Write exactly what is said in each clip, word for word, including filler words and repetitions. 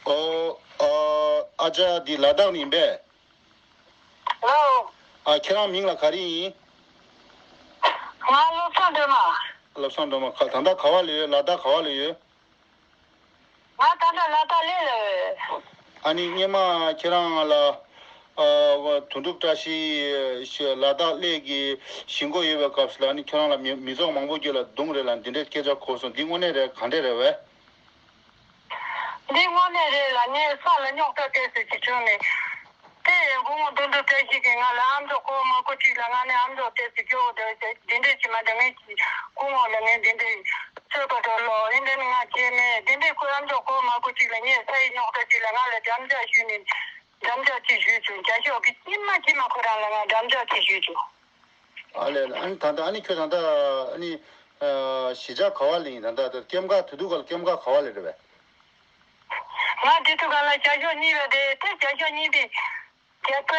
ཨོ། ཨ། ཨ་ཅག་འདི་ལ་དྭགས་ནས་ཡིན་པས། ལའོ། ཨ། ཁྱེད་རང་མིང་ལ་ག་རེ་ཡིན། ང་བློ་བཟང་སྒྲོལ་མ། བློ་བཟང་སྒྲོལ་མ། ཁ། ད་ལྟ་ག་བ་ལ་ཡོད། ལ་དྭགས་ག་བ་ལ་ཡོད། ང་ད་ལྟ་ལ་དྭགས་གླེ་ལ་ཡོད། ཨ་ནི་སྔོན་མ་ཁྱེད་རང་ལ། ཨ། དོན་གྲུབ་བཀྲ་ཤིས་ལ་དྭགས་གླེ་གི་གཞིས་འགོ་ཡོད་པའི་སྐབས་སུ་ལ་ནི་ཁྱེད་རང་ལ་མི་མི་ཚོགས་མང་པོ་ཅིག་ལ་རྡུང་རེད་ལ་འདི་འདྲའི་སྐད་ཆ་གོ་སོང་། འདི་དངོས་གནས་རེད། ག་འདྲས་རེད་བས། འདི་དངོས་གནས་རེད་ལ། ངའི་ས་ལ་རྙོག་དྲ་སྐད་ཟེར་གྱི་བྱུང་ནས། དེ་ཡང་སྐུ་ངོ་དོན་གྲུབ་བཀྲ་ཤིས་ཀྱིས་ང་ལ་ཨ་མཆོག་གོ་མ་གོ་གཅིག་ལ། ང་ནི་ཨ་མཆོག་སྐད་ཟེར་སྐྱོ་བོ་དེ་བྱས་འདི་འདྲས་ཀྱི་མ་འདྲ། ངས་ཀྱི་སྐུ་ངོ་ལ་ངས་འདི་འདྲས་ཚོད་པ་འགྲོ་ལོ་ཡིན་འདྲ་ནི་ང་བྱས་མེད། འདི་འདྲས་ཁོས་ཨ་མཆོག་གོ་མ་གོ་གཅིག་ལ་ངས་ས་ཡི་རྙོག་དྲ་གཅིག་ལ་ང་ལ་འགྲམ་ལྕག་གཞུས་ནས་འགྲམ་ལྕག་གཅིག་གཞུས་བྱུང་། རྒྱ་ཤོག་གིས་ཁྱིམ་མ་ཁྱིམ་མ་ཁོ་རང་ལ་ང་འགྲམ་ལྕག་གཅིག་གཞུས་བྱུང་། ཨ་ལས། ཨ་ནི་ད་ལྟ་ཨ་ནི་ཁྱོད་ད་ལྟ་ཨ་ནི་ཨ་གཞིས་ཆགས་ག་བ་ལ་ཡིན། ད་ལྟ་ད་སྐྱེམས་ཁ་དུས་དུས་ག་ལ་སྐྱེམས་ཁ་ག་བ་ལ་རེད་བས། ང་དེ་དུས་ག་ལ་རྒྱ་ཤོག་གཉིས་པ་རེད། དེ་རྒྱ་ཤོག་གཉིས་པའི་རྒྱལ་པོ་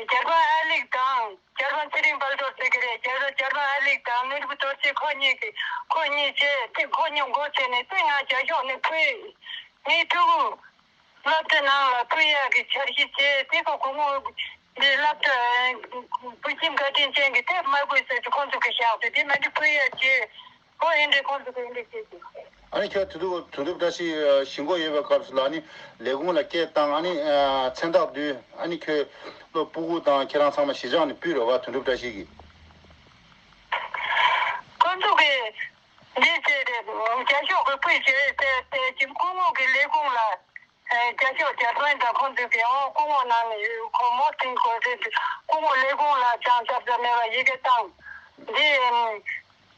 རྒྱལ་པོ་ཨ་ལེགས་དང་རྒྱལ་པོ་ཚེ་རིང་དཔལ་འབྱོར་ཟེར་གི་རེད། རྒྱལ་པོ་རྒྱལ་པོ་ཨ་ལེགས་དང་ནོར་བུ་རྡོ་རྗེ་ཁོ་གཉིས་ཀྱི་ཁོ་གཉིས་བྱས་དེ་ཁོ་གཉིས་མགོ་བྱས་ནས་དེ་ང་རྒྱ་ཤོག་ནས་ཕུལ། ངའི་ཕྲུ་གུ། སློབ་གྲྭ་ནང་ལ་ཕུལ་ཡག་གི་འཆར་གཞི་བྱས། དེ་ག་སྐུ་ངོ་འདི་སློབ་གྲྭ་བོད་ཁྱིམ་བཀའ་དྲིན་ཅན་གྱི་དེབ་དམར་པོའི་ཟེར་གྱི་ཁོང་ཚོ་གི་བཞག་དུས་དེ་མ་འདི་ཕུལ་ཡག་བྱས། ཨོ་ཨེ་འདྲས་ཁོང་ཚོ་གི་ཨེ་འདྲས་བྱས་ཏེ། ཨ་ནི་ཁྱོད་དུས་དུས་དུས་དུས་བཀྲ་ཤིས་གཞིས་འགོ་ཡོད་པའི་སྐབས་སུ་ལ་ནི་ལས་ཁུངས་ལ་སྐད་བཏང་། ཨ་ནི་མཚན་རྟགས་བསྡུས། ཨ་ནི་ཁྱོད་སློབ་ཕྲུག་དང་ཁྱེད་རང་ཚང་མ་གཞིས་ཆགས་ནས་ཕུལ་རེད་བ། དུས་དུས་བཀྲ་ཤིས་ཀྱིས། ཁོང་ཚོ་གི་འདི་བྱས་ཏེ་རྒྱ་ཤོག་གི་ཕུལ་བྱས་ཏེ་དེ་ཅིམ་སྐུ་ངོ་གི་ལས་ཁུངས་ལ། ཨེ། རྒྱ་ཤོག་རྒྱ་ཚོན་དང་ཁོང་ཚོས་ཀྱི་ཨོ་སྐུ་ངོ་ནང་ནས་ཁོ་མོ་དེ་ཁོ་ཚོས་སྐུ་ངོ་ལས་ཁུངས་ལ་ཅང་ཚབ་ཚབ་མེད་པ་ཡི་གེ་བཏང་། འདི་ཨེམ།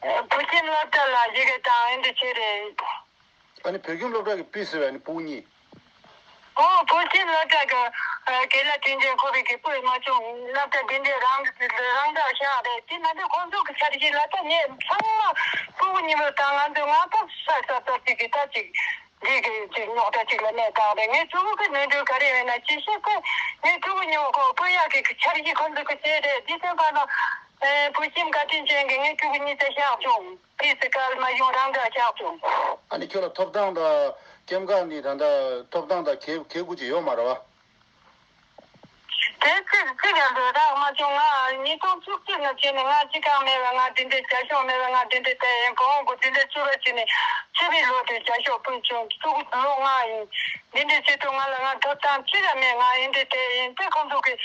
ཨེ། བོད་ཁྱིམ་སློབ་གྲྭ་ལ་ཡི་གེ་བཏང་། ཨེ་འདི་བྱས་རེད། ཨ་ནི་བོད་ཁྱིམ་སློབ་གྲྭ་གི་ཕུལ་ཟེར་བ་ནི་སྤུ་གུ་གཉིས། ཨོ་བོད་ཁྱིམ་སློབ་གྲྭ་གི་ཨེ། རྒན་ལགས་དྲིན་ཅན་ཁོ་བའི་གི་སྤུ་མ་བྱུང་། སློབ་གྲྭ་འདི་འདྲའི་རང་རང་འདྲ་ཤག་རེད། དེ་མ་ཟད་ཁོང་ཚོ་གི་འཆར་གཞི་ལ་ད་ངས་ཚང་མ་སྤུ་གུ་གཉིས་པོ་དང་ང་ཚོ་ང་ད་ས་ས་ས་ཅིག་གི་ད་ཅིག་འདི་གི་ཅིག་རྙོག་དྲ་ཅིག་ལ་གནས་སྟངས་རེད། ངའི་ཕྲུ་གུ་གི་ནོར་འཁྲུལ་ག་རེ་ཡོད་ན་ཅི་ཤེས་ཏེ། ངའི་ཕྲུ་གུ་གཉིས་པོ་ཁོ་སྤུ་ཡག་གི་འཆར་གཞི་ཁོ་ཚོ་གི་བྱས་རེད། འདི་ཚོའི་བར་ན་ཨེ། བོད་ཁྱིམ་བཀའ་དྲིན་ཅན་གྱི་ངའི་ཕྲུ་གུ་གཉིས་ཚེ་བཞག་བྱུང་། ཕི་སི་ཀལ་མ་ཡོང་རང་འདྲ་བཞག་བྱུང་། ཨ་ནི་ཁྱོད་ལ་ཐོབ་ཐང་དང་སྐྱེམས་ཁ་ནི་ད་ལྟ་ཐོབ་ཐང་དང་གལ་གལ་དགུ་ཅིག་ཡོད་མ་རེད་བ། དེ་ཚིག་ཚིག་ཡང་འདོད་རག་མ་བྱུང་། ང་ཉིས་སྟོང་བཅུ་གཅིག་ནས་བྱས་ནས་ང་སྤྱི་ཁང་མེད་པ་ང་འདི་འདྲའི་རྒྱ་ཤོག་མེད་པ་ང་འདི་འདྲའི་བལྟས་ཡིན། གོང་གོ་འདི་འདྲའི་བཅུ་པ་བྱས་ནས་བཅུ་པའི་ལོ་དེ་རྒྱ་ཤོག་ཕུལ་བྱུང་། ཕྲུ་གུ་ལོ་ལྔ་ཡིན། འདི་འདྲའི་བྱེད་དུས་ང་ལ་ང་ཐོབ་ཐང་ཅི་ཡང་མེད། ང་འདི་འདྲའི་བལྟས་ཡིན་ཏེ་ཁོང་ཚོ་གིས་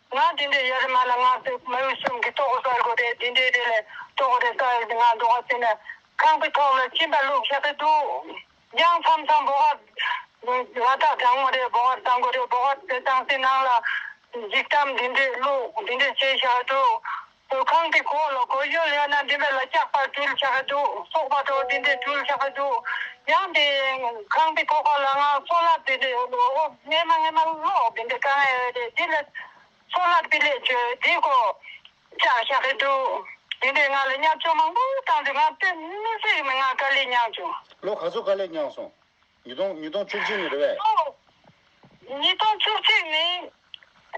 ང་འདི་འདྲའི་ཡོད་རེད་མ་ལ་ང་ཚོ་མི་གསུམ་གྱི་ལྟོ་གོས་སལ་དགོས་རེད། འདི་འདྲའི་རེད་ལས་ལྟོ་གོས་རེ་སལ་ཡོད། ང་འགྲོ་བ་བྱས་ནས་ཁང་པའི་ཐོག་ལ་གཅིན་པ་བླུགས་བཞག་གི་འདུག་ཡང་མཚམས་མཚམས་འབོ་ཁ་ལ་དྭགས་དྲང་མོ་རེད། འབོ་ཁ་བཏང་དགོས་རེད། འབོ་ཁ་དེ་བཏང་སའི་ནང་ལ་འཇིགས་གཏམ་འདི་འདྲས་བླུགས། འདི་འདྲས་བྱས་བཞག་འདུག་ཁང་དེ་གོ་ལ་གོ་ཡོད་ཡོད་ན་འདི་འདྲས་ལ་ལྕགས་པ་དྲུལ་བཞག་འདུག་སོག་པ་དྲོ་འདི་འདྲས་དྲུལ་བཞག་འདུག་ཡང་དེ་ཁང་དེ་གོ་གོ་ལ་ང་སོ་ལ་འདི་འདྲས་ཨོ་སྔས་མ་སྔས་མ་ལོག་འདི་འདྲས་དཀའ་ངལ་ཡོད་རེད། འདི་ལ་སོ་ལ་པི་ལེ་བྱོས་འདི་གོ་ལྕགས་བཞག་གི་འདུག་འདི་འདྲས་ང་ལ་བརྙས་བཅོས་མང་པོ་བཏང་དུས་ང་དཔེ་མི་སྲིད་ཀྱི་མི་ང་དཀའ་ལས་མྱངས་བྱུང་། ལོ་ག་ཚོད་དཀའ་ལས་མྱངས་སོང་། ཉིས་སྟོང་ཉིས་སྟོང་བཅུ་གཅིག་ནས་རེད་པས། ཨོ། ཉིས་སྟོང་བཅུ་གཅིག་ནས་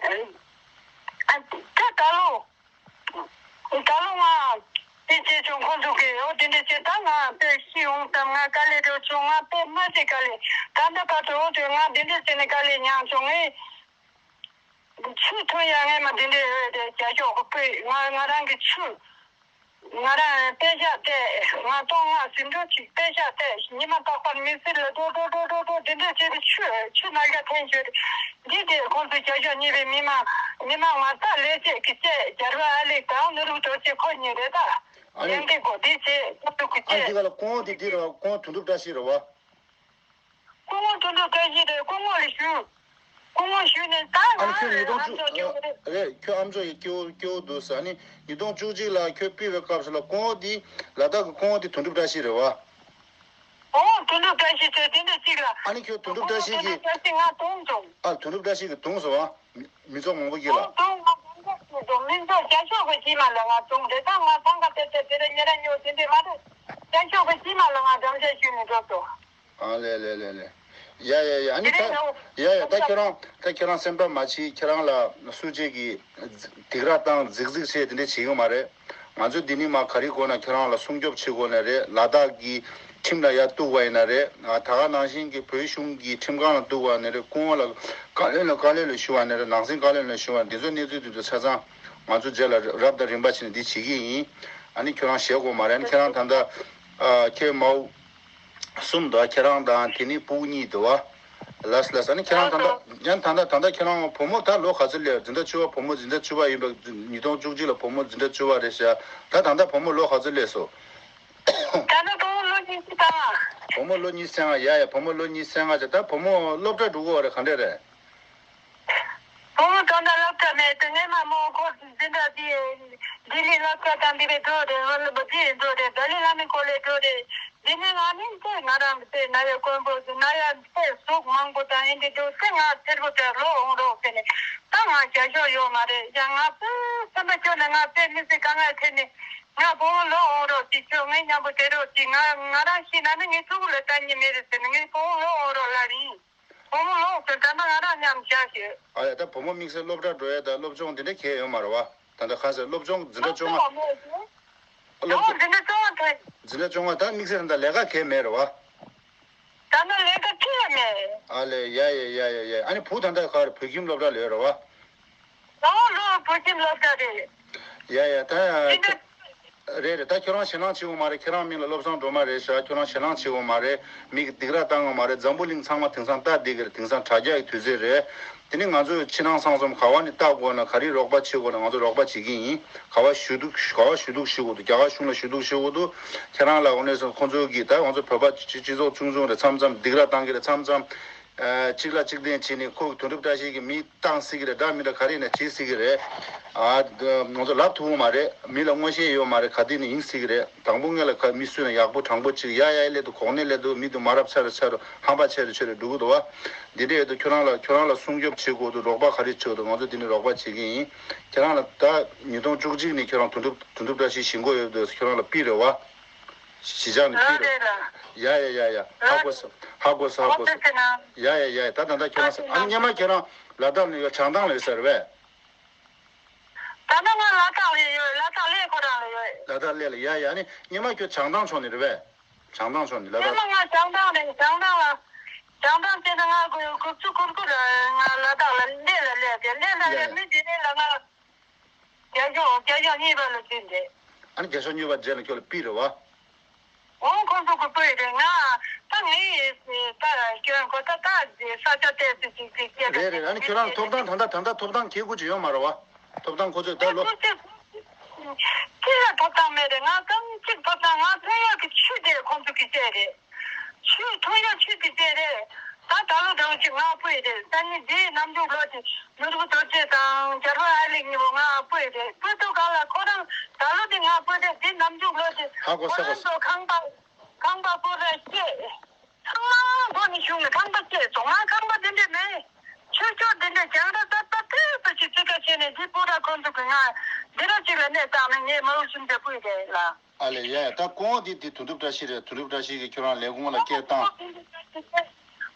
ཨ་ད་ད་ལོ་ད་ལོ་ང་དེ་བྱས་བྱུང་། ཁོང་ཚོ་གིས་ཨོ་དེ་འདྲས་བྱས་ད་ང་དཔེ་ཤི་འོང་བསམ། ང་དཀའ་ལས་འགྲོ་བྱུང་། ང་དཔེ་མ་སྲིད་དཀའ་ལས། ད་ལྟ་བར་དུ་ཨོ་དེ་ང་དེ་འདྲས་བྱས་ནས་དཀའ་ལས་མྱངས་བྱུང་ངས། ཆུ་ཐོན་ཡ་ངས་མ་དེ་འདྲས་ཡོད་དེ་རྒྱ་ཤོག་གི་པུས་ང་ང་རང་གི་ཆུ། ང་རང་པད་ཤག་བལྟས། ང་སྟོང་ང་ཟིན་འགྲོ་ཅིག་པད་ཤག་བལྟས། ཉི་མ་རྟག་པར་མི་ཟེར་ལ་འགྲོ་འགྲོ་འགྲོ་འགྲོ་འགྲོ་དེ་འདྲས་བྱས་ཏེ་ཆུ་ཆུ་ནར་ག་འཐེན་བྱོས། འདི་དེ་ཁོང་ཚོ་རྒྱ་ཤོག་གཉིས་པའི་མི་མང་མི་མང་ང་ད་ལས་བྱེད་ཀྱི་བཅས་རྒྱལ་བ་ཨ་ལེགས་དང་ནོར་བུ་རྡོ་རྗེ་ཁོ་གཉིས་རེད་ད། ཨ་ནི་ཡང་དེ་གོ་དེ་བྱས་ཁོང་ཚོ་གི་ཨ་ནི་བཅས། དེ་ག་ལ་སྐུ་ངོ་དེ་འདི་རེད་བ། སྐུ་ངོ་དོན་གྲུབ་བཀྲ་ཤིས་རེད་བ། སྐུ་ངོ་དོན་གྲུབ་བཀྲ་ཤིས་རེད། སྐུ་ངོ་ལ་ཞུ། སྐུ་ངོ་ཞུས་ནས་ད་ང་ཨ་ནི་ཁྱོད་ཉིས་སྟོང་ཨ་མཆོག་བཅུ་ཡོད་རེད། རེད། ཁྱོད་ཨ་མཆོག་ཡི་སྐྱོ་སྐྱོ་འདུག་ཟེར། ཨ་ནི་ཉིས་སྟོང་བཅུ་གཅིག་ལ་ཁྱོད་ཕུལ་བའི་སྐབས་སུ་ལ་སྐུ་ངོ་འདི་ལ་དྭགས་ཀྱི་སྐུ་ངོ་འདི་དོན་གྲུབ་བཀྲ་ཤིས་རེད་བ། ཨོ་དོན་གྲུབ་བཀྲ་ཤིས་ཚོས་དེ་འདྲ་གཅིག་ལ། ཨ་ནི་ཁྱོད་དོན་གྲུབ་བཀྲ་ཤིས་ཀྱིས། བཀྲ་ཤིས་ང་དུང་དུང་། ཨ་དོན་གྲུབ་བཀྲ་ཤིས་ཀྱིས་དུང་སོང་བ། མི་མི་ཚོགས་མང་པོ་ཞིག་ལ། ཨོ་དུང་ང་དུང་དུང་དུང་མི་ཚོགས་རྒྱ་ཤོག་གི་ཁྱིམ་ལ་ང་དུང་རེད་ད། ང་ཚང་ཁ་ཏེ་ཏེ་དེ་རེ་ཉེ་ར་ཉོ་དེ་འདྲ་མ་རེད། རྒྱ་ཤོག་གི་ཁྱིམ་ལ་ང་འགྲམ་ལྕག་གཞུས་ནས་འགྲོ་སོང་། ཨ་ལེ་ལེ་ལེ་ལེ། ཡ་ཡ་ཡ། ཨ་ནི་ད། ཡ་ཡ། ད་ཁྱོད་རང་ད་ཁྱོད་རང་སེམས་ཁྲལ་མ་བྱེད། ཁྱེད་རང་ལ་སུ་གཅིག་གིས་སྡིགས་ར་བཏང་རྫིག་རྫིག་བྱས་དེ་འདྲས་བྱེད་ཀྱི་མ་རེད། ང་ཚོས་འདི་ནས་མར་ག་རེ་དགོས་ན་ཁྱེད་རང་ལ་སྲུང་སྐྱོབ་བྱེད་དགོས་ནི་རེད། ལ་དྭགས་ཀྱི་ ཁྲིམས་ལ་ཡར་གཏུགས་པ་ཡིན་ན་རེད། ད་ག་ནང་བཞིན་གྱི་བོད་གཞུང་གི་ཁྲིམས་ཁང་ལ་གཏུགས་པ་ནི་རེད། སྐུ་ངོ་ལ་བཀའ་བློན་ལ་བཀའ་བློན་ལ་ཞུ་བ་ནི་རེད། ནང་སྲིད་བཀའ་བློན་ལ་ཞུ་བ། འདི་ཚོའི་གནས་ཚུལ་འདི་ཚོ་ཆ་ཚང་ང་ཚོ་རྗེས་ལ་རབ་དང་རིམ་པ་བྱས་ནས་འདི་བྱེད་ཀྱི་ཡིན། ཨ་ནི་ཁྱོད་རང་ཞེད་དགོས་མ་རེད། ཨ་ནི་ཁྱེད་རང་ད་ལྟ་ཨ་ཁྱེད་མའོ་གསུམ་འདུག་ཁྱེད་རང་དང་དེ་ནི་སྤུ་གུ་གཉིས་འདུག་བ། ལགས་ལགས། ཨ་ནི་ཁྱེད་རང་ད་ལྟ་ཡང་ད་ལྟ་ད་ལྟ་ཁྱེད་རང་བུ་མོ་ད་ལོ་ག་ཚོད་སླེབས། འཛིན་གྲྭ་བཅུ་པ། བུ་མོ་འཛིན་གྲྭ་བཅུ་པ་ཡིན་པ། ཉིས་སྟོང་བཅུ་གཅིག་ལ་བུ་མོ་འཛིན་གྲྭ་བཅུ་པ་རེད་ཤག་ད་ད་ལྟ་བུ་མོ་ལོ་ག་ཚོད་སླེབས་སོང་། ད་ལྟ་བུ་མོ་ལོ་ཉི་ཤུ་རྩ་ལྔ། བུ་མོ་ལོ་ཉི་ཤུ་རྩ་ལྔ། ཡ་ཡ། བུ་མོ་ལོ་ཉི་ཤུ་རྩ་ལྔ་བྱས། ད་བུ་མོ་སློབ་གྲྭ་འགྲོ་གི་ཡོད་རེད། ག་འདྲ་རེད། བུ་མོ་ད་ལྟ་སློབ་གྲྭ་མེད་དེ། ངས་མ་མོ་ཁོ་འཛིན་གྲྭ་དེ་ལྡི་ལི་སློབ་གྲྭ་དང་དེ་བས་འགྲོ་རེད། ཧོ་ལ་བ་དེ་འགྲོ་རེད། ཏཱ་ལའི་བླ་མའི་སྐོར་ལས་འགྲོ་རེད། དེ་ནས་ང་ནི་དེ་ང་རང་དེ་ན་ཡ་དཀོན་པོ་དེ་ན་ཡ་དེ་ཟུག་མང་པོ་དང་ཨེ་འདྲ་འགྲོ་དེ་ང་ཚེར་པོ་དེ་ལོག་འོང་རོགས་ཟེར་ནས། ད་ང་རྒྱ་ཤོག་ཡོད་མ་རེད། ཡ་ང་དཔེ་སེམས་པ་སྐྱོ་ནས་ང་དཔེ་མི་སྲིད་དཀའ་ངལ་འཕྲད་ནས། ང་བུ་མོ་ལོག་འོང་རོགས་ཅིག་ཁྱོད་ངའི་མཉམ་པོ་བསྡད་རོགས་ཅིག་ང་ང་རང་ཤི་ན་ནི་ངའི་ཕྲུ་གུ་ལ་ལྟ་མཁན་མེད་རེད་ཟེར་ནས། ངའི་བུ་མོ་ལོག་འོང་རོགས་ལབ་ཡིན། བུ་མོ་ལོག་ཟེར། ད་ནི་ང་རང་མཉམ་བཞག་ཞེས། ཨ་ཡ། ད་བུ་མོ་དམིགས་བསལ་སློབ་གྲྭ་འགྲོ་ཡ་ད་སློབ་སྦྱོང་དེ་འདྲ་གང་ཡང་ཡོད་མ་རེད་བ། ད་ལྟ་ག་ཟེར། སློབ་སྦྱོང་འཛིན་གྲྭ་བཅོ་ལྔ། སློབ་སྦྱོང་འཛིན་གྲྭ་བཅོ་ལྔ་ཐོན། འཛིན་གྲྭ་བཅོ་ལྔ། ད་དམིགས་བསལ་ད་ལས་ཀ་གང་ཡང་མེད་རེད་བ། ད་ནི་ལས་ཀ་གང་ཡང་མེད། ཨ་ལས། ཡ་ཡ་ཡ་ཡ་ཡ། ཨ་ནི་བུ་ད་ལྟ་ག་རེ། བོད་ཁྱིམ་སློབ་གྲྭ་ལ་ཡོད་རེད་བ། ཨོ་ལོ། བོད་ཁྱིམ་སློབ་གྲྭ་རེད། ཡ་ཡ། ད་འཛིན་གྲྭ། རེད་རེད། ད་ཁྱོད་རང་ཞེད་སྣང་བྱེད་དགོས་མ་རེད། ཁྱེད་རང་མིང་ལ་བློ་བཟང་སྒྲོལ་མ་རེད་ཤག་ཁྱོད་རང་ཞེད་སྣང་བྱེད་དགོས་མ་རེད། མི་གིས་སྡིགས་ར་བཏང་དགོས་མ་རེད། འཛམ་བུ་གླིང་ཚང་མ་དེང་སང་ལྟ་བསྡད་ཀྱི་རེད། དེང་སང་དྲ་རྒྱ་གི་དུས་ཚོད་རེད། དེ་ནི་ང་ཚོས་ཕྱི་ནང་གསང་གསུམ་ག་བ་ནས་ལྟ་དགོས་ན། ག་རེ་རོགས་པ་བྱེད་དགོས་ན་ང་ཚོ་རོགས་པ་བྱེད་ཀྱི་ཡིན། ག་བ་ཞུ་གཏུག་ག་བ་ཞུ་གཏུག་ཞུ་དགོས་འདུག་རྒྱ་གར་གཞུང་ལ་ཞུ་གཏུག་ཞུ་དགོས་འདུག་ཁྱེད་རང་ལ་འོ་ནས་སོང་ཁོང་ཚོ་གིས་ད་ང་ཚོ་བོད་པ་སྤྱི་སྤྱི་ཚོགས་ཆུང་ཆུང་རེད། མཚམས་མཚམས་སྡིགས་ར་བཏང་གི་རེད། མཚམས་མཚམས། ཨ་གཅིག་ལ་གཅིག་བརྟེན་བྱས་ནས། ཁོ་དོན་གྲུབ་བཀྲ་ཤིས་ཀྱིས་མི་བཏང་སྲིད་ཀྱི་རེད། དགྲ་མི་འདྲ་ག་རེ་ཡིན་ན་བྱེད་སྲིད་ཀྱི་རེད། ཨ་ང་ཚོ་ལབ་ཐུབ་ཀྱི་མ་རེད། མི་ལ་མངོན་ཤེས་ཡོད་མ་རེད། ག་དུས་ནས་ཡིན་སྲིད་ཀྱི་རེད། དང་པོ་སྔོན་ལ་ཁ་མི་སུས་ན་ཡག་པོ་དྲང་པོ་ཅིག་ཡ་ཡ་སླེབས་འདུག་གོང་ནས་སླེབས་འདུག་མི་འདུག་མ་རབས་ཆ་རེ་ཆ་རེ་ཧམ་པ་ཆེ་རུ་ཆེ་རུ་འགྲོ་གི་འདུག་བ། འདི་འདྲ་ཡོད་དུས་ཁྱོད་རང་ལ་ཁྱོད་རང་ལ་སྲུང་སྐྱོབ་བྱེད་དགོས་འདུག་རོགས་པ་ག་རེ་བྱེད་དགོས་འདུག་ང་ཚོ་འདི་ནས་རོགས་པ་བྱེད་ཀྱི་ཡིན། ཁྱེད་རང་ལ་ད་ཉིས་སྟོང་བཅུ་གཅིག་ནས་ཁྱོད་རང་དོན་གྲུབ་དོན་གྲུབ་བཀྲ་ཤིས་ཞེད་སྣང་ཡོད་འདུག་ཁྱོད་རང་ལ་པི་རེད་བ། གཞིས་ཆགས་ནས་ཕུལ་རོགས། ཡ་ཡ་ཡ་ཡ། ཧ་གོ་སོང་། ཧ་གོ་སོང་། ཧ་གོ་སོང་། ཡ་ཡ་ཡ་ཡ། ད་ད་ལྟ་ཁྱོད་རང་ཨ་ནི་སྔོན་མ་ཁྱོད་རང་ལ་དྭགས་ནས་ཡོད། བྱང་ཐང་ལ་ཡོད་ས་རེད་པས། ད་ལྟ་ང་ལ་དྭགས་ལ་ཡོད། ལ་དྭགས་གླེ་ཁོ་རང་ལ་ཡོད། ལ་དྭགས་གླེ་ལ། ཡ་ཡ། ཨ་ནི་སྔོན་མ་ཁྱོད་བྱང་ཐང་ཕྱོགས་ནས་རེད་པས། བྱང་ཐང་ཕྱོགས་ནས་ལ་དྭགས། སྔོན་མ་ང་བྱང་ཐང་ལ། བྱང་ཐང་ལ། བྱང་ཐང་བྱས་ན་ང་དགུ་དགུ་བཅུ་གོ་དགུ་ལ་ང་ལ་དྭགས་ལ་གླེ་ལ་སླེབས་ཏེ། གླེ་ལ་ཡ་སླེབས། མི་དེ་ནས་ལ་ང་རྒྱ་ཤོག་རྒྱ་ཤོག་གཉིས་པ་ལ་ཕྱིན་ཏེ། ཨ་ནི་རྒྱ་ཤོག་གཉིས་པ་རྗེས་ལ་ཁྱོད་ལ་པི་རེད་བ། འོང་ཁོང་ཚོ་གི་པི་རེད། ང་ད་ངའི་ད་སྐྱོན་གོ་ད་ད་ས་ཆ་ཏོག་ཙམ་ཅིག་ཅིག་སྐྱེས་རེད། རེད་རེད། ཨ་ནི་ཁྱོད་རང་ཐོབ་ཐང་ད་ལྟ་ད་ལྟ་ཐོབ་ཐང་ཁེ་གུ་ཅིག་ཡོད་མ་རེད་བ། ཐོབ་ཐང་ཁོ་ཚོས་ད་ལོ། ཅི་ལ་ཐོབ་ཐང་མེད་རེད། ང་ཙམ་ཅིག་ཐོབ་ཐང་། ང་ཐོན་ཡག་གི་ཆུ་དེ་ཁོང་ཚོ་གི་བཅད་རེད། ཆུ་ཐོན་ཡག་ཆུ་དེ་བཅད་རེད། ད་ད་ལོ་འདྲ་བོ་ཅིག་ང་སྤོས་རེད། ད་ནི་འདིའི་ནམ་རྒྱུན་ལོ་དེ་ནོར་བུ་རྡོ་རྗེ་དང་རྒྱལ་བ་ཨ་ལེགས་གཉིས་པོ་ང་སྤོས་རེད། སྤོས་དུས་གང་ལ་ཁོ་རང་ད་ལོ་དེ་ང་སྤོས་རེད། འདི་ནམ་རྒྱུན་ལོ་དེ་ཧ་གོ་ས་ཁོ་རང་ཚོ་ཁང་པ་ཁང་པ་སྤོ་ར་བཅད། ཚང་མ་སྒོ་ནས་ཞུགས་ནས་ཁང་པ་བཅད་སོང་། ང་ཁང་པ་དེ་འདྲ་མེད། ཆོས་ཕྱོགས་དེ་འདྲ་རྒྱང་ར་ཏག་ཏག་ཏག་ཏག་ཅིག་རྩིས་ཀ་བྱས་ནས་འདི་སྤོ་ར་ཁོང་ཚོ་གི་ང་འདི་ར་ཅིག་ལ་གནས་བཏང་ན་ངས་མ་འོས་གསུམ་བརྒྱ་ཕུལ་རེད་ལ། ཨ་ལས། ཡ་ཡ། ད་སྐུ་ངོ་འདི་འདི་དོན་གྲུབ་བཀྲ་ཤིས་རེད། དོན་གྲུབ་བཀྲ་ཤིས་ཀྱིས་ཁྱོད་རང་ལས་ཁུངས་ལ་སྐད་བཏང་།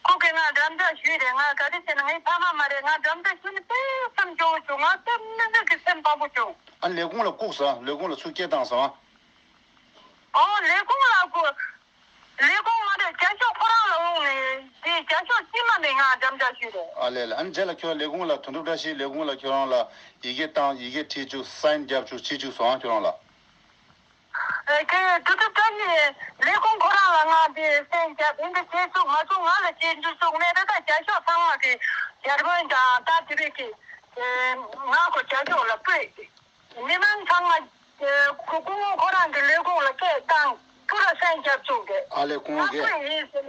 ཁོ་གིས་ང་འགྲམ་ལྕག་གཞུས་རེད། ང་ག་རེ་བྱས་ན་ངའི་ཕ་མ་མ་རེད། ང་འགྲམ་ལྕག་གཞུས་ནས་དཔེ་སེམས་སྐྱོ་བོ་བྱུང་། ང་དཔེ་མི་སྲིད་ཀྱི་སེམས་ཕམ་པོ་བྱུང་། ཨ་ནི་ལས་ཁུངས་ལ་བཀུག་སོང་། ལས་ཁུངས་ལ་ཚུར་སྐད་བཏང་སོང་། ཨོ་ལས་ཁུངས་ལ་བཀུག་ལས་ཁུངས་མ་རེད། རྒྱ་ཤོག་ཁོ་རང་ལ་འོང་ནས་དེ་རྒྱ་ཤོག་སྐྱེས་མ་མེད། ང་འགྲམ་ལྕག་གཞུས་རེད། ཨ་ལས་ལས། ཨ་ནི་རྗེས་ལ་ཁྱོད་ལས་ཁུངས་ལ་དོན་གྲུབ་བཀྲ་ཤིས་ལས་ཁུངས་ལ་ཁྱོད་རང་ལ་ཡི་གེ་བཏང་། ཡི་གེ་བྲིས་བཅུག་སའིན་རྒྱབ་བཅུག་བྱེད་བཅུག་སོང་ཨ་ཁྱོད་རང་ལ། ཨེ་ཁྱོད་དོན་གྲུབ་བཀྲ་ཤིས་ལས་ཁུངས་ཁོ་རང་ལ་ང་དེ་སའིན་རྒྱབ་འདི་འདྲ་བྱེད་བཅུག་མ་བཅུག་ང་ལ་བྱེད་འཇུ་བཅུག་མེད་རེད། ད་རྒྱ་ཤོག་ཚང་མ་དེ་ཡར་པོན་དང་ད་དེ་རིགས་ཀྱི་ང་ཁོ་རྒྱ་ཤོག་ལ་སྤོས། མི་མང་ཚང་མ་ཨེ་ཁོ་སྐུ་ངོ་ཁོ་རང་གི་ལས་ཁུངས་ལ་སྐད་བཏང་། ཁོ་རང་སའིན་རྒྱབ་བཅུག་གི། ཨ་ལས་སྐུ་ངོ་གིས། ང་སྤོས་ཡིན་ཟེར།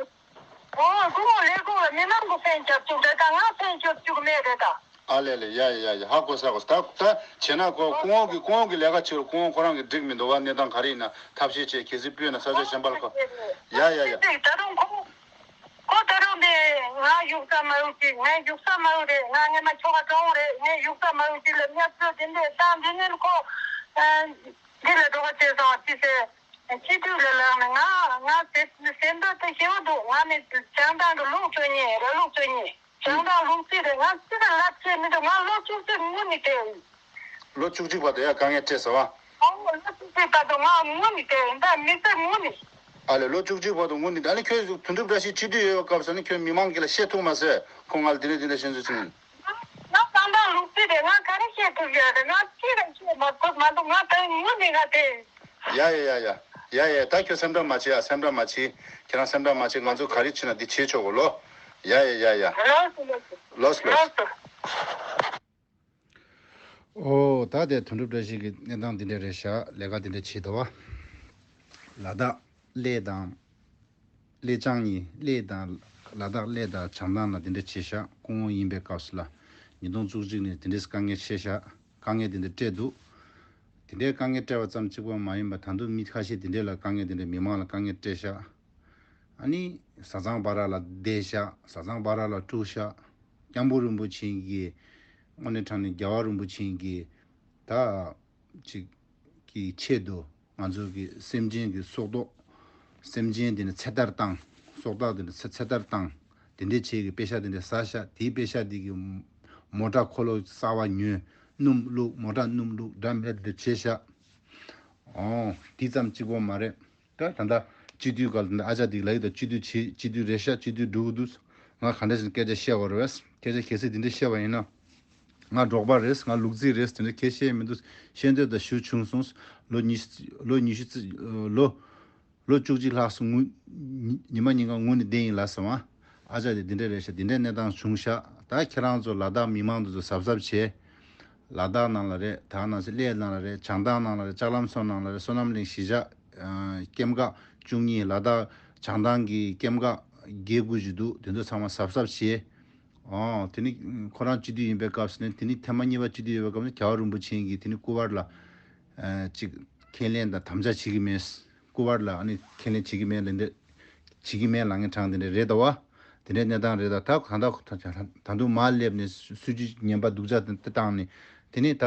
ཨོ་སྐུ་ངོ་ལས་ཁུངས་ལ་མི་མང་གི་སའིན་རྒྱབ་བཅུག་རེད། ད་ང་སའིན་རྒྱབ་བཅུག་མེད་རེད་ད། ཨ་ལས་ལས། ཡ་ཡ་ཡ་ཡ། ཧ་གོ་ས་གོ། ད་ད་བྱས་ན་ཁོ་སྐུ་ངོ་གི་སྐུ་ངོ་གི་ལས་ཀ་བྱེད་རོགས། སྐུ་ངོ་ཁོ་རང་གི་འགྲིག་མི་འདུག་བ། གནས་སྟངས་ག་རེ་ཡིན་ན་ཐབས་ཤེས་བྱས། གལ་སྲིད་སྤོས་ན་ས་ཆ་གཞན་པ་ལ་ཁོ། ཡ་ཡ་ཡ། ད་རུང་ཁོ་ཁོ་ད་རུང་དེ་ང་བཞུགས་ས་མ་ཡུལ་གཅིག་ངའི་བཞུགས་ས་མ་ཡུལ་རེད། ང་སྔས་མ་ཁྱོ་ག་གྲོང་རེད། ངའི་བཞུགས་ས་མ་ཡུལ་གཅིག་ལ་བརྙས་བཅོས་དེ་འདྲས་བཏང་། དེ་ནས་ཁོ་ཨ་འདི་ལ་འགྲོ་ག་བྱས་སོང་ཅི་ཟེར། སྤྱི་འཐུས་ལ་ལངས་ནས་ང་ང་ཟེར་ཟེར་འདོད་དེ་ཞེ་པོ་འདུག་ང་ནི་བྱང་ཐང་གི་ལུག་བཙོན་ཉེ་ར་ལུག་བཙོན་ཉེ། བྱང་ཐང་ལུག་རྫི་རེད། ང་ཅི་ལ་ལབ་བྱས་མི་འདུག་ང་ལོ་བཅུ་གཅིག་ངུ་ནས་བསྡད་ཡིན། ལོ་བཅུ་གཅིག་བར་དུ་ཡ་དཀའ་ངལ་འཕྲད་ཟེར་བ། ཨོ་ལོ་བཅུ་གཅིག་བར་དུ་ང་ངུ་ནས་བསྡད་ཡིན། ད་མི་ཚེ་ངུ་ནས། ཨ་ལས་ལོ་བཅུ་གཅིག་བར་དུ་ངུ་ནི། ཨ་ནི་ཁྱོད་དོན་གྲུབ་བཀྲ་ཤིས་སྤྱི་འཐུས་ཡོད་པའི་སྐབས་སུ་ནི་ཁྱོད་མི་མང་གི་ལ་བཤད་ཐུབ་མ་ཟེར། ཁོང་ང་ལ་དེ་འདྲ་དེ་འདྲ་བཤད་ཚུལ་ཅིག་ནི། ང་གང་དང་ལུག་རྫི་རེད། ང་ག་རེ་བཤད་ཐུབ་ཡོད་རེད། ང་ཅི་རེད་བཤད་མ་ཐུབ་མ་འདུག་ང་དོན་ངུ་ནི་ང་དེ། ཡ་ཡ་ཡ་ཡ། ཡ་ཡ། ད་ཁྱོད་སེམས་ཁྲལ་མ་བྱེད་ཨ། སེམས་ཁྲལ་མ་བྱེད། ཁྱེད་རང་སེམས་ཁྲལ་མ་བྱེད། ང་ཚོ་ག་རེ་བྱེད་ན་འདི་བྱེད་ཆོག་གོ་ལོ། ཡ་ཡ་ཡ་ཡ། ལོས་ལོས། ལོས་ལོས། ལོས་ལོས། ཨོ། ད་དེ་དོན་གྲུབ་བཀྲ་ཤིས་ཀྱི་གནས་སྟངས་འདི་འདྲ་རེད་ཤག་ལས་ཀ་འདི་འདྲ་བྱེད་དོ་བ། ལ་དྭགས་གླེ་དང་། གླེ་བྱང་གཉིས། གླེ་དང་། ལ་དྭགས་གླེ་དང་བྱང་ཐང་ལ་འདི་འདྲ་བྱེད་ཤག་སྐུ་ངོ་ཡིན་པའི་སྐབས་སུ་ལ། ཉིས་སྟོང་བཅུ་གཅིག་ནས་འདི་འདྲའི་དཀའ་ངལ་ཆེ་ཤག་དཀའ་ངལ་འདི་འདྲ་སྤྲད་འདུག་དེ་འདྲའི་དཀའ་ངལ་སྤྲད་པ་ཙམ་གཅིག་པོ་མ་ཡིན་པར་ད་དུང་མི་ཁ་ཤས་དེ་འདྲའི་ལ་དཀའ་ངལ་དེ་འདྲའི་མི་མང་ལ་དཀའ་ངལ་སྤྲད་ཤག་ཨ་ནི་བཟའ་ཚང་བར་ལ་བསྡད་ཤག་བཟའ་ཚང་བར་ལ་དཀྲུགས་ཤག་སྐྱབས་མགོན་རིན་པོ་ཆེ་གིས་དངོས་གནས་དྲང་གནས་རྒྱལ་བ་རིན་པོ་ཆེ་གིས་ད་ཅིག་གི་ཆེད་དུ་ང་ཚོ་གི་སེམས་ཅན་གྱི་སྲོག་ཐོག་སེམས་ཅན་དེ་ནི་ཚེ་ཐར་བཏང་། སྲོག་ཐོག་དེ་ནི་ཚེ་ཚེ་ཐར་བཏང་། དེ་འདྲའི་ཆེད་ཀྱི་པེ་ཤ་དེ་འདྲ་ཟ་ཤག་དེའི་པེ་ཤ་དེ་གི་མོ་ཊ་འཁོར་ལོ་གསར་བ་ཉོས། སྣུམ་བླུགས། མོ་ཊ་སྣུམ་བླུགས། འདྲ་མེད་དེ་བྱས་ཤག་ཨོ། དེ་ཙམ་གཅིག་པོ་མ་རེད། ད་ད་ལྟ་སྤྱི་འཐུས་སྒང་ལ་ཨ་ཅག་དེ་ལ་ཡོད་ད། སྤྱི་འཐུས་བྱེད། སྤྱི་འཐུས་རེད་ཤག་སྤྱི་འཐུས་འགྲོ་གི་འདུག་ང་ག་འདྲ་ཞིག་སྐད་ཆ་བཤད་པ་རེད་བས། སྐད་ཆ་གལ་སྲིད་དེ་འདྲ་བཤད་པ་ཡིན་ན། ང་འབྲོག་པ་རེད། ང་ལུག་རྫི་རེད། དེ་འདྲ་ཁྱེད་བཤད་མི་འདུག་ཤེས་འདོད་ད་ཞུ་བྱུང་སོང་། ལོ་ཉི་ཤུ། ལོ་ཉི་ཤུ་རྩ། ལོ། ལོ་བཅུ་གཅིག་ལྷག་སོང་། ངུ། ཉི་མ་ཉིན་གང་ངུ་ནས་བསྡད་ཡིན་ལབ་སོང་ཨ། ཨ་ཅག་དེ་འདི་འདྲ་རེད་ཤག་འདི་འདྲའི་གནས་སྟངས་བྱུང་ཤག་ད་ཁྱེད་རང་ཚོ་ལ་དྭགས་མི་མང་དེ་ཚོ་གཟབ་གཟབ་བྱེད། ལ་དྭགས་ནང་ལ་རེད། ད་ནང་སྲིད་གླེ་ནང་ལ་རེད། བྱང་ཐང་ནང་ལ་རེད། ལྕགས་ལམ་སོགས་ནང་ལ་རེད། བསོད་ནམས་གླིང་གཞིས་ཆགས། ཨ། སྐྱེམས་ཁ་བཅུ་གཉིས། ལ་དྭགས་བྱང་ཐང་གི་སྐྱེམས་ཁ་བརྒྱད་དགུ་ཅིག་འདུག་དེ་ཚོ་ཚང་མ་གཟབ་གཟབ་བྱེད། ཨོ། དེ་ནི་ཁོ་རང་སྤྱི་འཐུས་ཡིན་པའི་སྐབས་སུ་ནི། དེ་ནི་ཐེངས་མ་གཉིས་པ་སྤྱི་འཐུས་ཡིན་པའི་སྐབས་ནི་རྒྱལ་བ་རིན་པོ་ཆེ་གིས་དེ་ནི་སྐུ་པར་ལ། ཨ། ཅིག་ཁས་ལེན་དང་དམ་བཅའ་བྱེད་ཀྱི་མེད། སྐུ་པར་ལ་ཨ་ནི་ཁས་ལེན་བྱེད་ཀྱི་མེད་ལབ་འདི། བྱེད་ཀྱི་མེད་ལབ་མཁན་གྲངས་དེ་འདྲ་རེད་དོ་བ། དེ་འདྲའི་གནས་སྟངས་རེད་ད། ད་གང་ལྟར་ད་དུང་མར་སླེབས་ནས་སྲིད་ཇུས་ངན་པ་སྡུག་ཅག་དེ་བཏང་ནས། དེ་ནས་ད་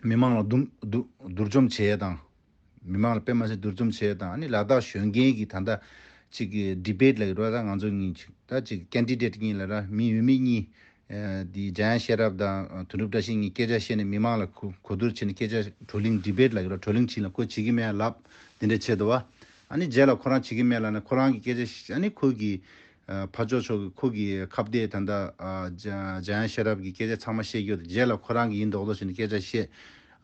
མི་མང་ལ་སྡུག་སྡུག་སྡུག་སྦྱོང་བྱེད་ཡས་དང་། མི་མང་ལ་དཔེ་མ་སྲིད་སྡུག་སྦྱོང་བྱེད་ཡས་དང་། ཨ་ནི་ལ་དྭགས་གཞོན་སྐྱེས་ཀྱི་ད་ལྟ་ཅིག་གི་ཌི་བེཊ་ལབ་ཀྱི་རེད་བ། ད་ང་ཚོ་གཉིས་ཅིག་ད་ཅིག་ཀེན་ཌི་ཌེཊ་གཉིས་ལབ་ར། མི་འོས་མི་གཉིས། ཨ། དེ་འཇམ་དབྱངས་ཤེས་རབ་དང་དོན་གྲུབ་བཀྲ་ཤིས་གཉིས་སྐད་ཆ་བཤད་ནས་མི་མང་ལ་གོ་གོ་བསྡུར་བྱས་ནས་སྐད་ཆ་བགྲོ་གླེང་ཌི་བེཊ་ལབ་ཀྱི་རེད་བ། བགྲོ་གླེང་བྱས་ལ་ཁོ་བྱེད་ཀྱི་མེད་ལབ་དེ་འདྲ་བྱས་འདུག་བ། ཨ་ནི་རྗེས་ལ་ཁོ་རང་བྱེད་ཀྱི་མེད་ལབ་ནས་ཁོ་རང་གི་སྐད་ཆ་བཤད། ཨ་ནི་ཁོ་གི། ཨ། ཕར་ཕྱོགས་ཕྱོགས་ཀྱི་ཁོ་གི་ཁ་གཏད་ད་ལྟ། ཨ། འཇམ་འཇམ་དབྱངས་ཤེས་རབ་ཀྱི་སྐད་ཆ་ཚང་མ་བཤད་རྒྱུ་དང་། རྗེས་ལ་ཁོ་རང་གི་ཡིན་མདོག་མདོག་བྱས་ནས་སྐད་ཆ་བཤད།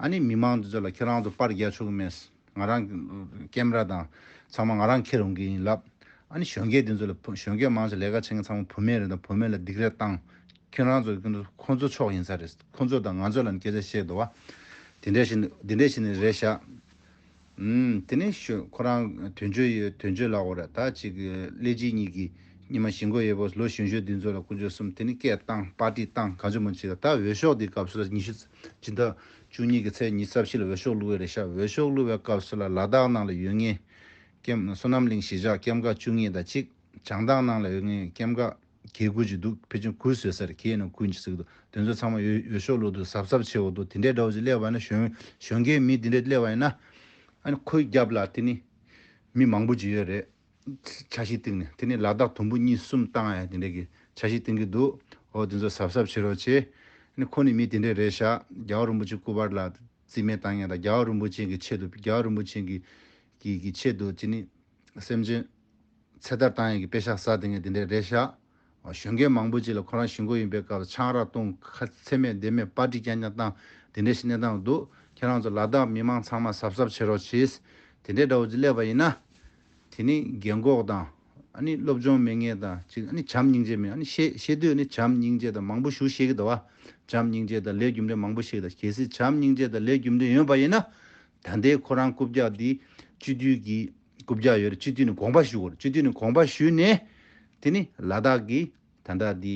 ཨ་ནི་མི་མང་འདི་ཚོ་ལ་ཁྱེད་རང་ཚོ་པར་རྒྱག་ཆོག་གི་མེད། ང་རང་ཀེམ་ར་དང་ཚང་མ་ང་རང་འཁྱེར་འོང་གི་ཡིན་ལབ། ཨ་ནི་གཞོན་སྐྱེས་འདི་ཚོ་ལ་བུ་གཞོན་སྐྱེས་མང་ཆེ་ལས་ཀ་བྱེད་མཁན་ཚང་མ་བུད་མེད་རེད། ད་བུད་མེད་ལ་སྡིགས་ར་བཏང་། ཁྱེད་རང་ཚོ་ཁོང་ཚོ་ཕྱོགས་ཡིན་ས་རེད། ཁོང་ཚོ་དང་ང་ཚོ་ལ་ནི་སྐད་ཆ་བཤད་འདུག་བ། དེ་འདྲ་ཞིག་འདི་འདྲ་ཞིག་ནི་རེད་ཤག་ཨུམ། དེ་ནས་ཞུ། ཁོ་རང་དོན་གཅོད་ཡོད། དོན་གཅོད་ལབ་དགོས་རེད། ད་ཅིག་གླེ་གཅིག་གཉིས་ཀྱི་ཉི་མ་ཞི་མགོ་ཡོད་པོ་ལོ་གཞོན་གཞོན་འདི་ཚོ་ལ་ཀུན་སྤྱོད་གསུམ་དེ་ནི་སྐད་བཏང་། པར་ཊི་བཏང་། གང་བྱུང་མང་བྱུང་བྱེད། ད་འོས་ཤོག་འདི་སྐབས་སུ་ལ་ཉི་ཤུ། སྤྱི་ཟླ་བཅུ་གཉིས་ཀྱི་ཚེས་ཉི་ཤུ་རྩ་བཞི་ལ་འོས་ཤོག་བླུགས་ཡོད་རེད་ཤག་འོས་ཤོག་བླུགས་པའི་སྐབས་སུ་ལ་ལ་དྭགས་ནང་ལ་ཡོད་མཁན་སྐྱེམས། བསོད་ནམས་གླིང་གཞིས་ཆགས་སྐྱེམས་ཁ་བཅུ་གཉིས་དང་གཅིག་བྱང་ཐང་ནང་ལ་ཡོད་མཁན་སྐྱེམས་ཁ་གལ་དགུ་ཅིག་འདུག་ཕལ་ཆེར་དགུ་བཟོས་ས་རེད། གལ་ཡིན་ན་དགུ་ཅིག་ཟེར་གི་འདུག་དེ་ཚོ་ཚང་མ་འོས་འོས་ཤོག་བླུགས་དུས་གཟབ་གཟབ་བྱེད་དགོས་འདུག་དེ་འདྲའི་འདྲ་བོ་ཅིག་སླེབས་པ་ཡིན་ན། གཞོན་གཞོན་སྐྱེས་མི་དེ་འདྲ་སླེབས་པ་ཡིན་ན། ཨ་ནི་ཁོའི་རྒྱབ་ལ་དེ་ནི་མི་མང་པོ་ཅིག་ཡོད་རེད། འཆར་གཞི་བཏིང་ནས་དེ་ནི་ལ་དྭགས་དུམ་བུ་གཉིས་གསུམ་བཏང་ཡ་དེ་འདྲ་གི་འཆར་གཞི་བཏིང་གི་འདུག་འོ། དེ་ཚོ་གཟབ་གཟབ་བྱེད་རོགས་བྱེད། ཨ་ནི་ཁོ་ནི་མི་དེ་འདྲ་རེད་ཤག་རྒྱལ་བ་རིན་པོ་ཆེ་སྐུ་པར་ལ་རྩིས་མེད་བཏང་ཡ་དང་། རྒྱལ་བ་རིན་པོ་ཆེ་གི་ཆེད་དུ། རྒྱལ་བ་རིན་པོ་ཆེ་གི་གི་གི་ཆེད་དུ་དེ་ནི་སེམས་ཅན་ཚེ་ཐར་བཏང་ཡས་ཀྱི་དཔེ་ཤག་ཟ་བསྡད་མཁན་དེ་འདྲ་རེད་ཤག་གཞོན་སྐྱེས་མང་པོ་ཅིག་ལ་ཁོ་རང་ཞི་མགོ་ཡིན་པའི་སྐབས་ཆང་རག་བཏུང་། ཁ་ཚེ་མེད་ལྡེ་མེད་པར་ཊི་རྐྱང་རྐྱང་བཏང་། དེ་འདྲ་ཞིག་གནས་སྟངས་འདུག་ཁྱེད་རང་ཚོ་ལ་དྭགས་མི་མང་ཚང་མ་གཟབ་གཟབ་བྱེད་རོགས་བྱེད། དེ་འདྲའི་འདྲ་བོ་ཅིག་སླེབས་པ་ཡིན་ན། དེ་ནི་རྒན་གོག་དང་། ཨ་ནི་སློབ་སྦྱོང་མེད་མཁན་དང་ཅིག་ཨ་ནི་བྱམས་སྙིང་རྗེ་མེད། ཨ་ནི་བཤད་བཤད་དུས་ཨ་ནི་བྱམས་སྙིང་རྗེ་དང་མང་པོ་ཞིག་བཤད་ཀྱི་འདུག་བ། བྱམས་སྙིང་རྗེ་དང་ལས་རྒྱུ་འབྲས་མང་པོ་བཤད་ཀྱི་འདུག་གལ་སྲིད་བྱམས་སྙིང་རྗེ་དང་ལས་རྒྱུ་འབྲས་ཡོད་པ་ཡིན་ན། ད་ལྟའི་ཁོ་རང་རྐུབ་བཀྱག་འདི་སྤྱི་འཐུས་ཀྱི་རྐུབ་བཀྱག་ཡོད་རེད། སྤྱི་འཐུས་ནས་དགོངས་པ་ཞུ་དགོས་རེད། སྤྱི་འཐུས་ནས་དགོངས་པ་ཞུས་ནས། དེ་ནི་ལ་དྭགས་ཀྱི་ད་ལྟ་འདི་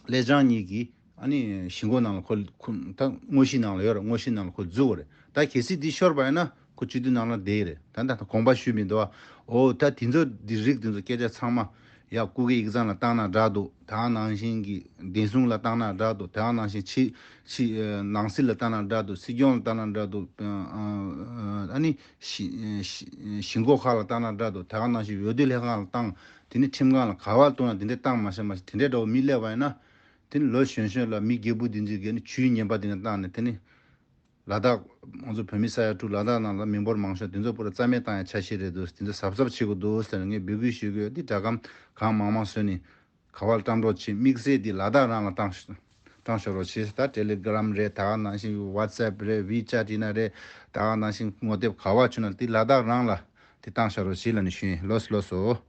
ཀླད་བྱང་གཉིས་ཀྱི་ཨ་ནི་ཞི་མགོ་ནང་ལ་ཁོ་ཁོ་ད་དངོས་གཞི་ནང་ལ་ཡོད་རེད། དངོས་གཞི་ནང་ལ་ཁོ་འཛུལ་དགོས་རེད། ད་གལ་སྲིད་འདི་ཤོར་བ་ཡིན་ན་ཁོ་སྤྱི་འཐུས་ནང་ལ་བསྡད་ཀྱི་རེད། ད་ད་ད་དགོངས་པ་ཞུས་མི་འདུག་བ། འོ། ད་དེ་ཚོ་འདི་རིགས་དེ་ཚོ་སྐད་ཆ་ཚང་མ། ཡ། སྐུ་སྒེར་ཡིག་ཚང་ལ་བཏང་ན་འདྲ་འདུག་དེ་ནང་བཞིན་གྱི་བདེ་སྲུང་ལ་བཏང་ན་འདྲ་འདུག་དེ་ནང་བཞིན་ཕྱི་ཕྱི་ནང་སྲིད་ལ་བཏང་ན་འདྲ་འདུག་སྲིད་སྐྱོང་ལ་བཏང་ན་འདྲ་འདུག་ཨ་ནི་ཞི་ཞི་ཞི་འགོ་ཁག་ལ་བཏང་ན་འདྲ་འདུག་དེ་ནང་བཞིན་འོས་བསྡུ་ལྷན་ཁང་ལ་བཏང་། དེ་ནི་ཁྲིམས་ཁང་ལ་ག་པར་བཏང་ན་དེ་འདྲ་བཏང་མ་ཤེས་མ་ཤེས་དེ་འདྲ་འདྲ་བོ་མི་སླེབས་པ་ཡིན་ན། དེ་ནི་ལོ་གཞོན་གཞོན་ལ་མི་རྒད་པོ་དེ་ཚོས་གི་ནི་ཇུས་ངན་པ་དེ་འདྲ་བཏང་ནས་དེ་ནི། ལ་དྭགས་ང་ཚོ་བོད་མི་ས་ཡ་དྲུག་ལ་དྭགས་ནང་ལ་མི་འབོར་མང་ཤོས་དེ་ཚོ་པུ་ར་རྩ་མེད་བཏང་ཡ་འཆར་གཞི་རེད་འདུག་དེ་ཚོ་གཟབ་གཟབ་བྱེད་དགོས་འདུག་ཟེར་ནས་ངས་འབོད་སྐུལ་ཞུ་གི་ཡོད། འདི་སྒྲ་སྒམ་གང་མང་མང་བཟོས་ནས་ག་བ་ལ་བཀྲམ་རོགས་བྱེད། དམིགས་བསལ་འདི་ལ་དྭགས་རང་ལ་བཏང་ཤོག་བཏང་ཤོག་རོགས་བྱེད། ད་ཊེ་ལི་གྷི་རམ་རེད། ད་ག་ནང་བཞིན་ཝ་ཊི་སི་ཨེབ་རེད། ཝི་ཅེ་ཊི་ཡིན་ན་རེད། ད་ག་ནང་བཞིན་ངོ་དེབ་ག་བ་བྱུང་ན་དེ་ལ་དྭགས་རང་ལ་དེ་བཏང་ཤོག་རོགས་བྱེད་ལབ་ནས་ཞུ་ཡིན། ལགས་སོ་ལགས་སོ།